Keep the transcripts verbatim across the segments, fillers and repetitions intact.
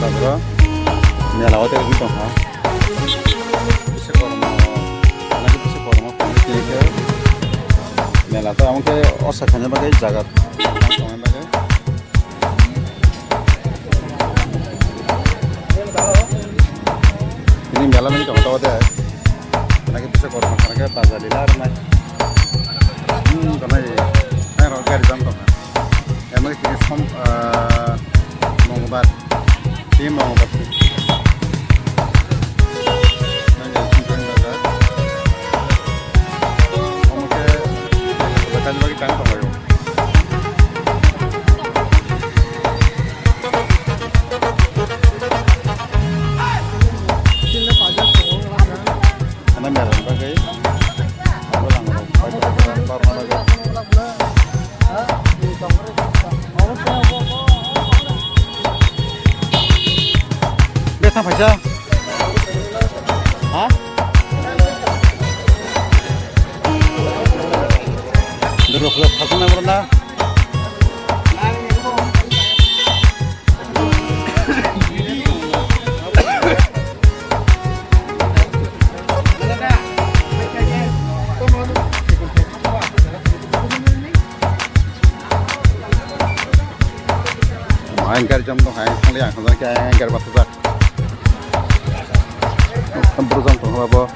Bro, mela o tei wngwi tongkha. Bisa kormo, alage bisa kormo tongwi tongkha. Mela to amokhe osa khaina bagwi jaga tongna bagwi. Ini mela nang tong tong de. Nang kisa korma khana khe bazar lila ar nai. Hmm, tonai. Nang rok gari jam tong. Emang kini som, eh, Mongbar. Ini Mongbar. Nang ya, sini bazar. Omo khe, bazar lagi tang tong ayo. Ano meron bagwi. Ano lang ro. Pai pai pai pai pai pai. Beta paisa. Ha? Dulu dulu pasang nomor na. Anchor jam tong hai, thang liya, thang liya, anchor bata jak. Buru jam tong haba bo.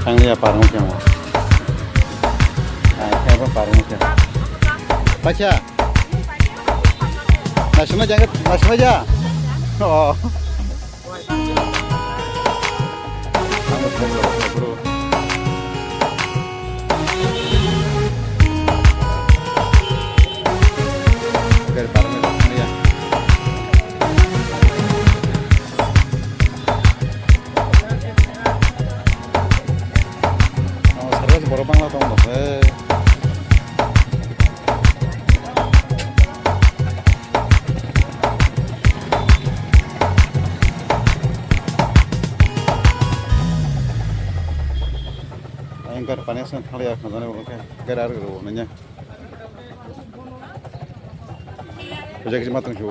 Thanglia parung khe mo. Thanglia parung khe. Pacha. Naisima jang, naisima ja. Oh. Borok bangla tong tong khe. Anchor pani aswk thanglia khnajani bo khe gari rw nanya. Pujak matang shu.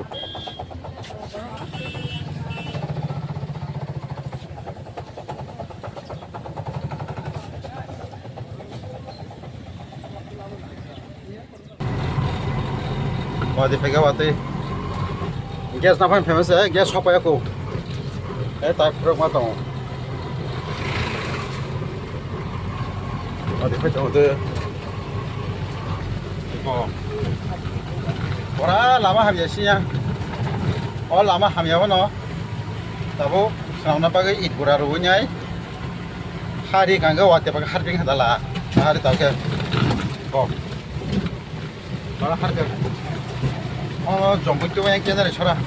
Wadi pega wati. Gas na pan famous eh, gas shop ya ko. Eh, tak pro ma tong. Wadi pega wati. Oh. Ora lama hamya siya. O lama hamya wano. Tabo swnamna bagwi it bura rwinai. Hari kangga wate bagwi harping hadala. Hari tawke. Oh. Bara harke. Oh, jongkoi to yang kenare sora.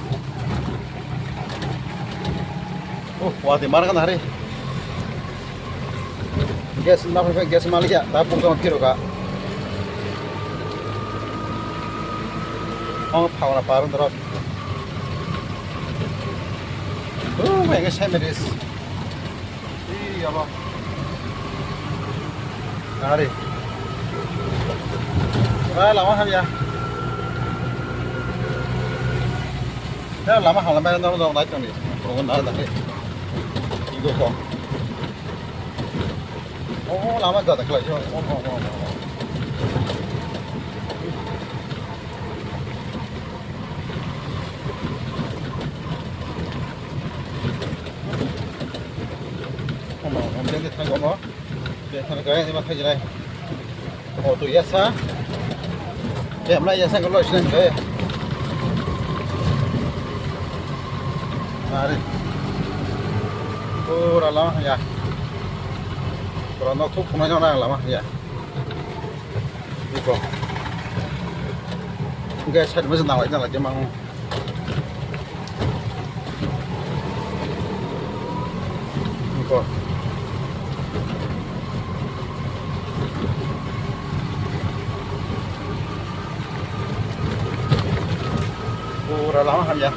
Oh, wate mar kan hari. Gas na pa gas maliya, ta pung tong thiro ka. Oh, phaura parung dorok. Oh, yang semiris. Ih, ya Allah. Ari. Ah, lama hamya. Ya, lama hamya, mana dong dong naik nih. Kurang ada nih. Igo kong. Oh, lama gak ada kelas. Oh, oh, oh, oh. Omo, omo, omo, omo, omo, kaya ni ma khaji nai. Oh, tu yasa. Kaya mla yasa kalau sini ke. Mari. Pura lama ya. Pura nok thuk kumai jona lama ya. Iko. Guys, side masa nang lai, nang lai, jemang. Ko. Pura lama hamya.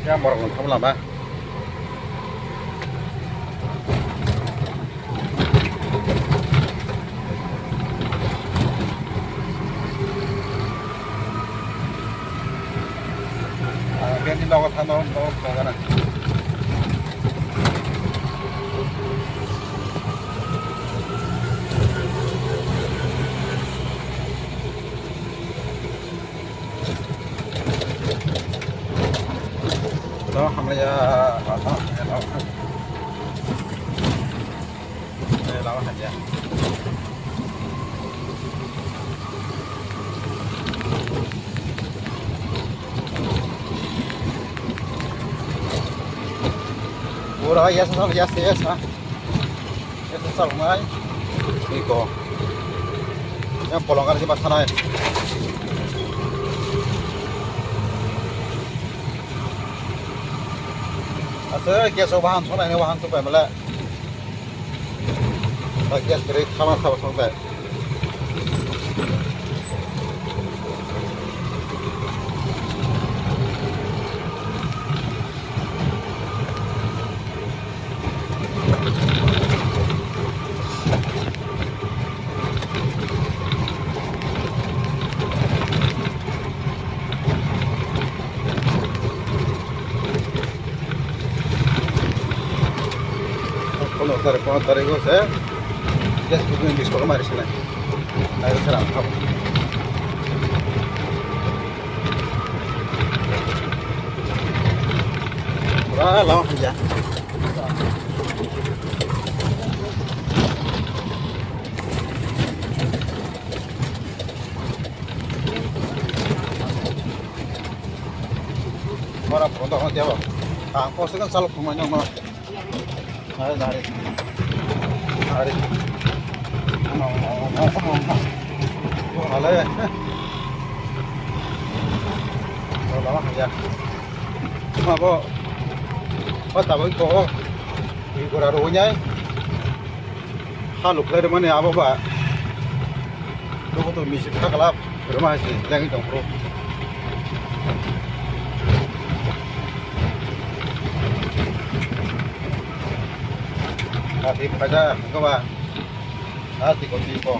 Ya, morok nang thang lama. Ah, bini nogo thangno, nogo thangna. Hello, hamlaiya. Eh, lama hamya. Pura yes, yes, yes, ha. Yes, yes, nai. Iko. Yang polong kan di masa nai. Asa, gas o bahan sonai ni bahan tu pemela. Gas kiri sama sama song tai. Pondro tarik, pondro tarik o se Facebook ni disco mari sinai. Nai sara. Pura lama hamya. Mara photo hon tiaba. Ang post kan salok thumai nang ma. Nari, nari. Nari. Nale. Lama hamya. Abo. Ba tabuk ko. Iko raro nyai. Haluk lai mani abo ba. Nokho to misi thakla rwma hai se lengwi tong phuru. Ati phaida hwnkhe ba. Ati ko ti ko.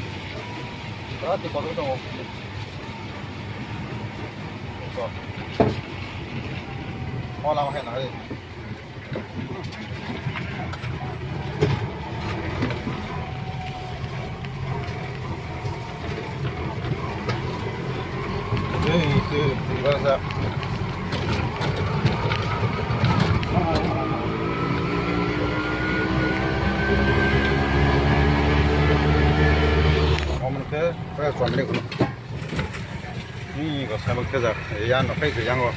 Ati ko tongo. Ko. Mo lama hai na hai. Omo khe, khe chomni kuno. Ni go sabak khe jak, ya no khe yang go.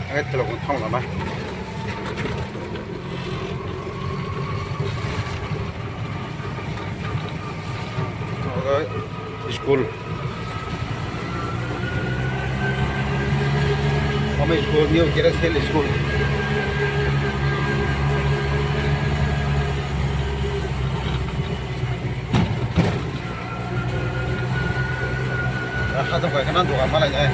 Ang telo go thong lama. Ogo school. Omo school, New Jerusalem School. Hajok bai khana dogan malai nai.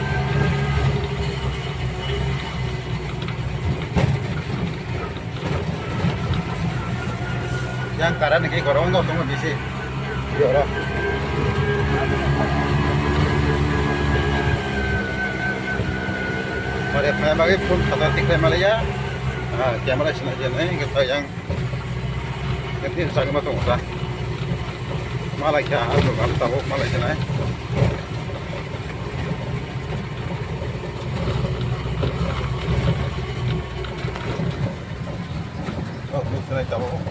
Yang karan ni ke gorong no tong bisi. Yora. Mare phai magi phone khata tik phai malaya. Ah, camera sina je nai, kita yang Kati sakma tongo ta. Malai kha ang bo gam tabuk malai kha nai. Oh, nuk sinai tabuk.